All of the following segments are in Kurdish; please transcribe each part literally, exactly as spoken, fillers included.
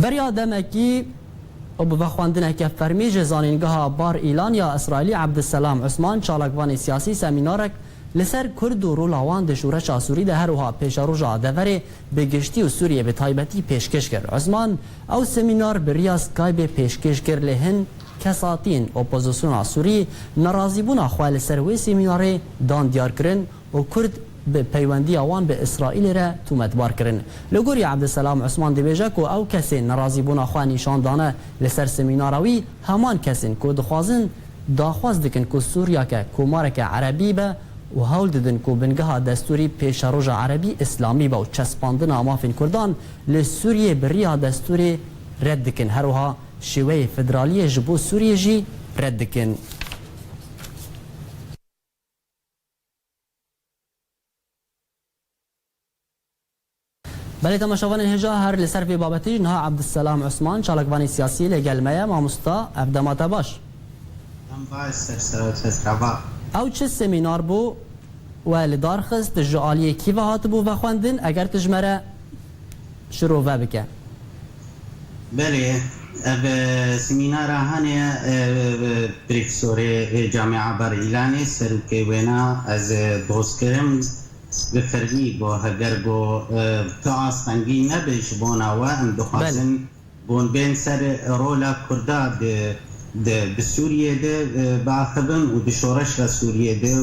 Beriya demekî û bi vexwendineke fermî ji zanîngeha Bar Îlan ya Îsraîlî Ebdulselam Usman, çalakvanê siyasî, semînarek li ser Kurd û rola wan di şoreşa Sûrî de, her wiha pêşeroja deverê bi giştî û Sûriyê bi taybetî pêşkêş kir. Usman ew semînar bi riya Skypeê pêşkêş kir, lê hin kesatiyên opozisyona Sûrî nerazîbûna xwe li ser wê semînarê dan diyarkirin û Kurd bi peywendiya wan bi Îsraîlê re tometbar kirin. Li gorî Ebdulselam Usman dibêje ku ew kesên nerazîbûna xwe nîşan dane li ser semînara wî heman kes in ku dixwazin, daxwaz dikin ku Sûriyeke komareke erebî be û hewl didin ku bingeha destûrî pêşeroja erebî îslamî be û çespandina mafên Kurdan li Sûriyê bi riya destûrê red dikin. Her wiha şêweyê federaliyê ji bo Sûriyê jî red dikin. Belê temaşevanên hêja, her li ser vê babetî jî niha Ebdulselam Usman, çalakvanê siyasî, li gel me ye. Mamosta, ev dema te baş. Dem baş, ser serot, ser kava. Ew çi semînar bû we li dar xist, ji aliyê kî ve hatibû vexwendin, eger tu ji me re şirove bike? Belê, ev, e, semînara hanê, e, e, profesorê, e, Camia Bar Îlanê, serokê wêna, ez, e, doz kirim, bi fermî got, heger got, e, tu astengî nebe ji bona we, em dixwazin Belê. gon bên ser rola Kurda di, di, di Sûriyê de, e, biaxivin û di şoreşa Sûriyê de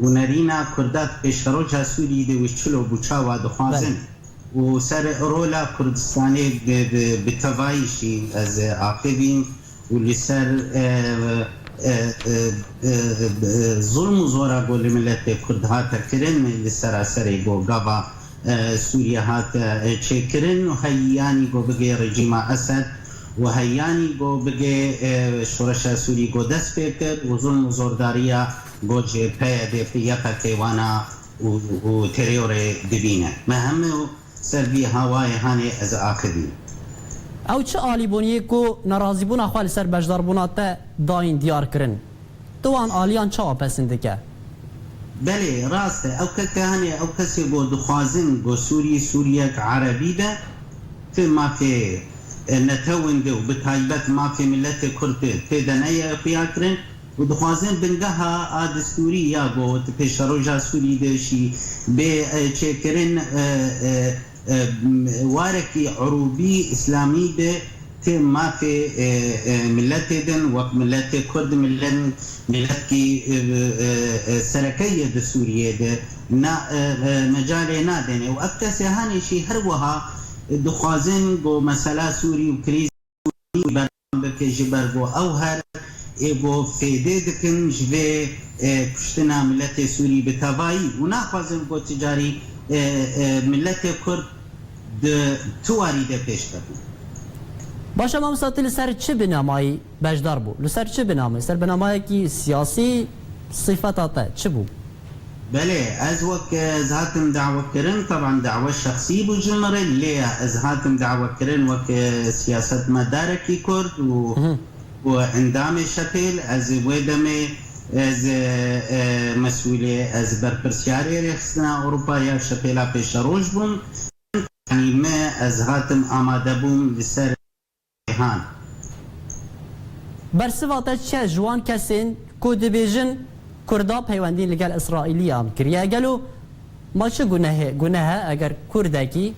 û nerîna Kurda di pêşeroja Sûriyê de wî çilo bû çawa dixwazin. Belê. û ser rola Kurdistanê bi, bi, bi tevayî jî ez axivîm û li ser, e, e, e, e, e, zulm û zora ku li miletê Kurd hate kirin, li seraserê ku gava, e, Sûriye hate, e, çêkirin û heyanî ku bigê rejîma Esed û heyanî ku bigê, e, şoreşa Sûrî ku dest pê kir û zulm û zordariya ku ji P Y D, P Y K wana û, û terorê dibîne. Me hemû ser vî hawayê hanê ez axivîm. Ew çi alîbûniyê ku nerazîbûna xwe li ser beşdarbûna te dayîn diyar kirin, tu wan aliyan çawa pesend dike? Belê, rast e. Ew keke hanê, ew kesê ku dixwazin ku Sûrî, Sûriyek erebî be, ti mafê, e, netewinde û bi taybet mafê miletê Kurd tê, tê de neye xuya kirin. û dixwazin bingeha a destûrî ya ku di pêşeroja Sûrî de jî bê, e, çêkirin, e, e, e, m-, warekî urûbî îslamî de ti mafê, e, e, miletê din, wek miletê Kurd, milet-, miletkî, e, e, e, sereke ye di Sûriyê de, na, e, e, mecalê nadêne. Û ev kesê hanê jî her wiha dixwazin ku mesela Sûrî û krîz berdewam bike, ji ber ku ew her ê ku fêdê dikin ji vê, e, kuştina miletê Sûrî bi tevayî û naxwazin ku ti carî, e, e, miletê Kurd di tu warî de pêş kevin. Baş e, mamosta, tu li ser çi binamayî beşdar bû? Li ser çi binamê? Ser binamayekî siyasî, sifeta te çi bû? Belê, ez wek, e, ez hatim dawekirin, teban dawe şexsî bû ji min re, lê ez hatim dawekirin wek, e, siyasetmedarekî Kurd û, Mhm. û endamê şepêl. Ez wê demê ez, e, e, mesûlê, ez berpirsyarê Rêxistina Ewropa ya şepêla pêşeroj bûm. Yanî me, ez hatim amade bûm li ser han. Bersiva te çi ye ji wan kesên ku dibêjin Kurda peywendî li gel Îsraîliyan kiriye? Gelo ma çi gunehê, guneh e eger Kurdekî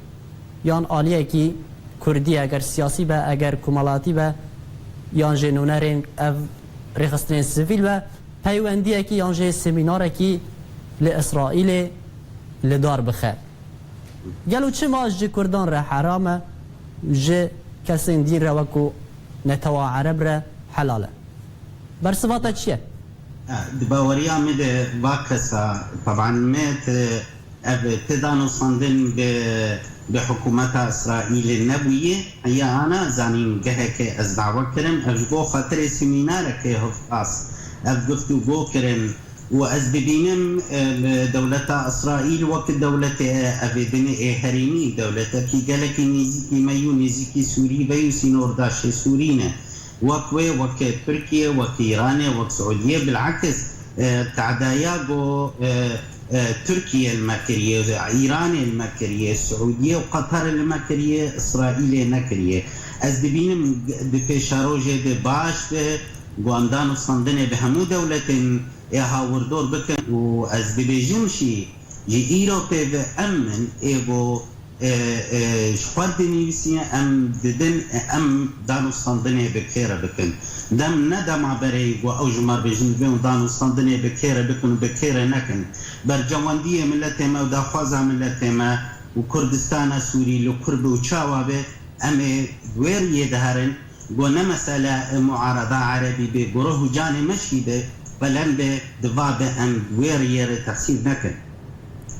yan aliyekî Kurdî, eger siyasî be, eger komelatî be, yan jî nûnerên ev rêxistinên sivîl be, peywendiyekî yan jî semînarekî li Îsraîlê li dar bixe? Gelo çima ji Kurdan re heram e, ji kesên dîn re wekû netewa Ereb re helal e? Bersiva te çi ye? E, di baweriya min de va kesa, teban me ti, ev ti danûstandin bi, bi hikûmeta Îsraîlê nebûye. Heya ana zanîn geheke ez dawe kirim, ev ji bo xatirê semînarekê hevpas, ev guftûgo kirin, û ez dibînim, e, dewleta Îsraîl wek dewletê, e, evê din ê herêmî, dewletekî gelekî nêzîkî me yû nêzîkî Sûrî ve yû sînordaşê Sûrî ne. Wek wê, wek Tirkiye, wek Îranê, wek Siûdiye, bilakis, e, tadaya go, e, E, Tirkiye li me kiriye, Îranê li me kiriye, Siûdiye û Qeterê li me kiriye, Îsraîlê nekiriye. Ez dibînim di pêşerojê de baş be, ku em danûstandinê bi hemû dewletên ê hawirdor bikin û ez dibêjim jî, ji îro pê ve em in ê ku, e, e, ji xwe dinivîsîne, em didin, e, em danûstandinê bi kê re bikin. Dem ne dema berê ku ew ji me re bêjin, divê hûn danûstandinê bi kê re bikin û bi kê re nekin. Berjewendiyê miletê me û daxwaza miletê me û Kurdistana Sûrî li kur be û çawa be, em ê wê riyê de herin. Go ne mesele muarada erebî bê, go roh û canê me şî be, qelem be, diva be em wê riyê re texsîr nekin.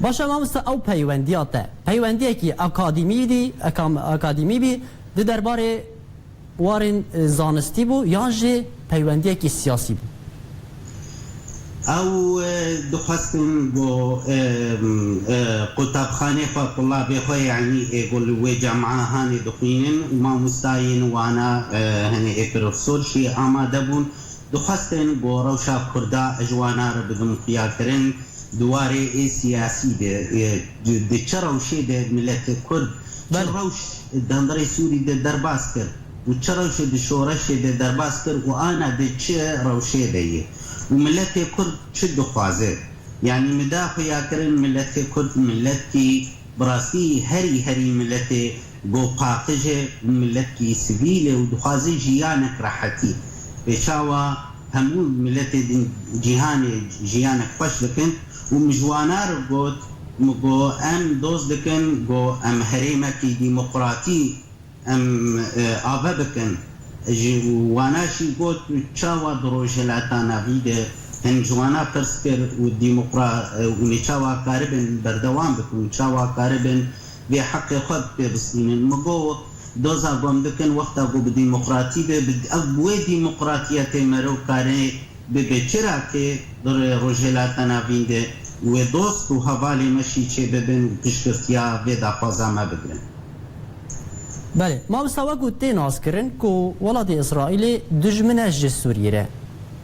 Baş e mamoste, ew peywendiya te, peywendiyekî akademî dî, akam-, akademî bî, di derbarê warên, e, zanistî bû, yan jî peywendiyekî siyasî bû? Ew, e, dixwestin ku, e, e, qutabxanê xwe, tulabê xwe, yanî, e, ku li wê cema hanê dixwînin û mamostayên wana, e, hinê ê profesor jî amade bûn, dixwestin ku rewşa Kurda ji wana re bidin xuyakirin, di warê ê siyasî de, e, di, di çi rewşê de miletê Kurd, çi Belê. rewş di hundirê Sûrî de derbas kir û çi rewşê di şoreşê de derbas kir û ana di çi rewşê de ye û miletê Kurd çi dixwaze? Yanî min da xuyakirin miletê Kurd miletkî bi rastî herî herî miletê go paqij e û miletkî sivîl e û dixwaze jiyanek rehetî. Pêçawa hemû miletê din cîhanê jiyanek xweş dikin û min ji wana re got, min got, em dost dikin, got, em herêmekî demokratî em, e, ave bikin. Ji wana jî got, çawa di Rojhilata Navî de hin ji wana pirs kir û demokra-, e, û nê çawa karibin berdewam bikin û çawa karibin vê heqê xwe pê bistînin. Min got, doza ku em dikin, wexta ku bi demokratî be, bi, ev bi wê demokratiya tê mero karê bibe. Çira ke di Rojhilata Navîn de wê dost û hevalê me şî çê bibin û piştgirtiya vê daxwaza me bigirin. Belê, mamosta, wekû tê naskirin ku welatê Îsraîlê dijmin e ji Sûriyê re.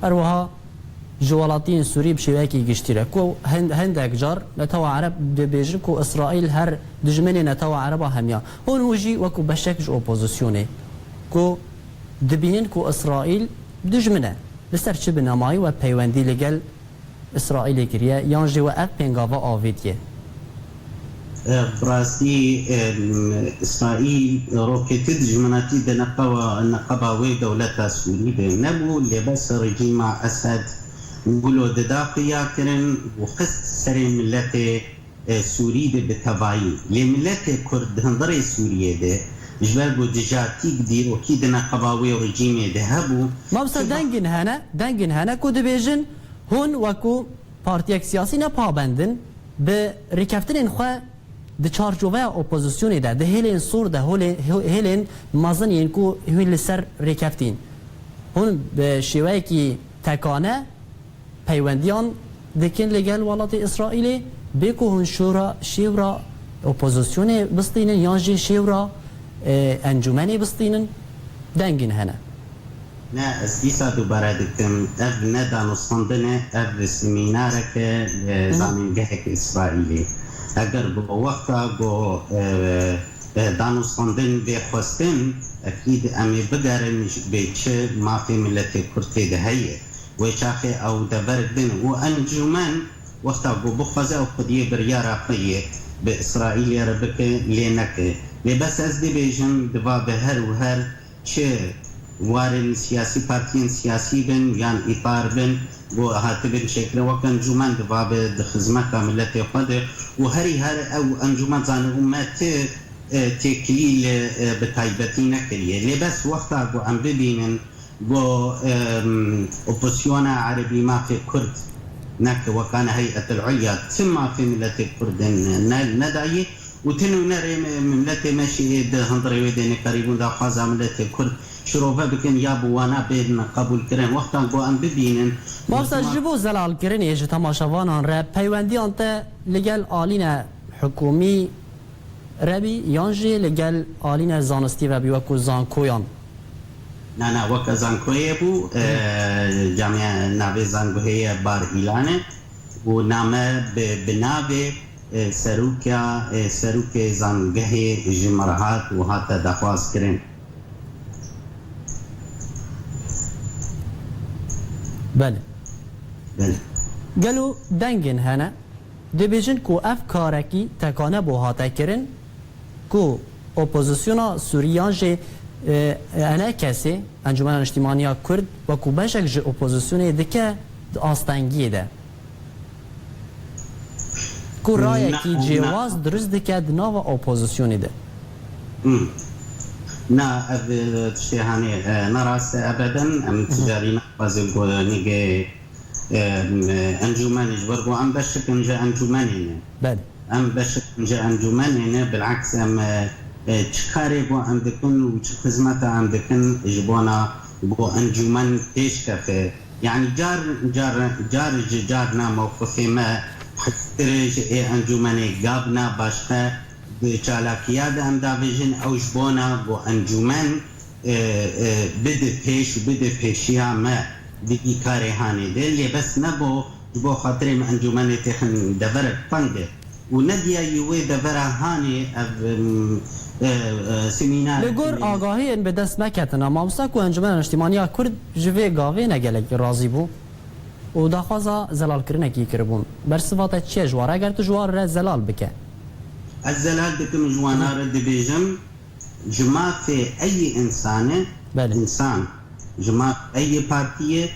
Her wiha ji welatiyên Sûrî bi şêweyekî giştî re. Ku hin-, hindek car netewa Ereb dibêjin ku Îsraîl her dijminê netewa Ereba hemiya. Hûn hûn jî wekû beşek ji opozisyonê ku dibînin ku Îsraîl dijmin e. Li ser çi binemayî we peywendî li gel Îsraîlê kiriye yan jî we ev pêngava avêtiye? E, bi rastî, e, Îsraîl roketî dijminatî di neqeba, neqeba wê dewleta Sûrî de nebû, lê bes rejîma Esed wilo dida xuya kirin û xist serê miletê, e, Sûrî de bi tevayî. Lê miletê Kurd di hundirê Sûriyê de, ji ber ku dijatîk dîrokî di neqeba wê rejîmê de hebû, Mamosta, çima dengin hene, dengin hene ku dibêjin, hûn wekû partiyek siyasî ne pabend in, bi rêkeftinên xwe di çarçoveya opozisyonê de, di hêlên sor de, holê-, hê-, hêlên mezin yên ku hûn li ser rêkeftîn, hûn bi şêweyekî tekane peywendiyan dikin li gel welatê Îsraîlê, bê ku hûn şora, şêwra opozisyonê bistînin yan jî şêwra, e, encûmenê bistînin, dengin hene. Ne, ez dîsa dubare dikim, ev ne danûstandin e, ev semînarek e, e, Hı hı. zanîngehek Îsraîlê. Eger ku wexta ku, e, e, danûstandin bê xwestin, ekîd em ê bigerin ji bê çi mafê miletê Kurd tê de heye. Wê çaxê ew deverek din û encûmen wexta ku bixwaze ew xwediyê biryara xwe yê bi Îsraîlê re bike, lê neke. Lê bes ez dibêjim, diva bi her û her çi warên siyasî, partiyên siyasî bin yan îtar bin, ku hatibin çêkirin wek encûmen, diva bi di xizmeta miletê xwe de û herî her ew encûmen zane û me ti, e, têkilî li, e, bi taybetî nekiriye. Lê bes wexta ku em bibînin ku, em, opozisyona erebî mafê Kurd neke wekane heyet el ulya, ti mafê miletê Kurd ne, ne, nedayî, û ti nûnerê me, miletê me jî ê di hundirê wê de nekarîbûn daxwaza miletê Kurd şirove bikin ya bi wana bên qebûlkirin. Wextan ku em bibînin, Mamosta, ji bo zelalkirinê ji temaşevanan re peywendiyan te li gel alîne hikûmî re bî yan jî li gel alîne zanistî ve bî wekû zankoyan? Na, na, weke zankoyê bû, e, Hı. camiye navê zangohê ye Bar Îlan e. û name bi, bi navê, e, serokya, e, serokê zangehê ji me re hat û hate daxwazkirin. Belê. Belê. Gelo dengên hene, dibêjin ku ev karekî tekane bo hate kirin, ku opozisyona Sûrî yan jî, e, ENKSê, Encûmena Niştîmaniya Kurd, wekû beşek ji opozisyonê dike di astengiyê de. Ku rayekî cêwaz dirust dike di nava opozisyonê de. Hmm. Na, ev, e, tiştê hanê, e, ne rast e ebeden. Em ticarî naxwazin ku nigê, e, em, e, encûmenê, ji ber ku em beşik in ji encûmenê ne. Belê. Em beşik in ji encûmenê ne, bilaks em, e, e, çi karê ku em dikin û çi xizmeta em dikin ji bona ku encûmen pêş kefe. Yani car, car, car ji car na mewqifê me xirtir ji ê encûmenê gabna başqe di çalakiya de em davêjin ew ji bona ku encûmen, e, e, bide pêş û bide pêşiya me di vî karê hanê de. Lê bes ne ku ji bo xatirê me encûmenê têxin deverek teng e. Û ne diyayî wê devera hanê ev, em, e, e, semînar. Li gor agahiyên bi dest me ketina, mamosta ku Encûmena Niştîmaniya Kurd ji vê gavê ne gelek razî bû û daxwaza zelalkirinekî kiribûn. Bersiva te çi ye ji wan re? Eger tu ji wan re zelal bike. Ez zelal dikim, ji wana re dibêjim, ji mafê eyî însane, Belê. Însan, ji mafê eyî partiyê,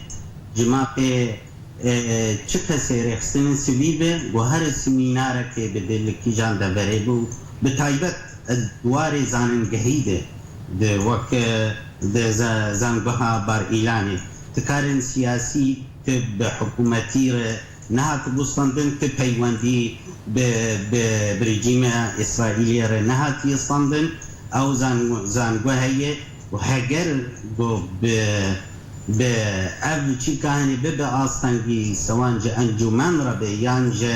ji mafê, e, çi kesê rêxistinên sivîl be, ku here semînarekê bide li kîjan deverê be û bi taybet di warê zanîngehî de, di wek, e, di ze-, zangeha Bar Îlanê, ti karên siyasî ti bi hikûmetî re nehatibû standin, ti peywendî bi, bi, bi rejîma Îsraîlê re nehatiye standin. Ew zan-, zango heye û heger ku bi, bi ev çîka hanê bibe astengî, sewan ji encûmen re be yan ji,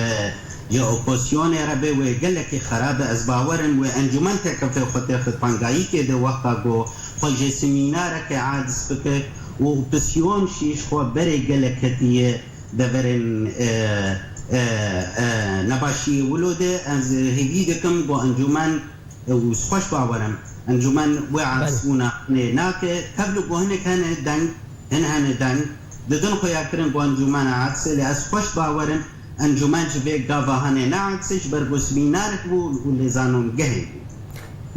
ji opozisyonê re be, wê gelekî xerab e. Ez bawer im wê encûmen têkefe xwe têxe tengayîkê de wexta ku xwe ji semînareke aciz bike û opozisyon jî ji xwe berê gelek ketiye deverên, e, e, e, nebaşiyê wilo de. Ez hêvî dikim ku encûmen, e, û xweş bawer im, encûmen wê Belê. acizbûna nê nake. Tevlî ku hinek hene deng, hin hene deng, didin xuyakirin ku encûmena aciz e, lê ez xweş bawer im, encûmen ji vê gava hene ne aciz e, ji ber ku semînarek bû û lêzanongehê bû.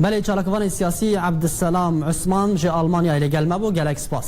Belê, çalakvanê siyasî Ebdiselam Usman ji Almanyayê li gel me bû. Gelek spas.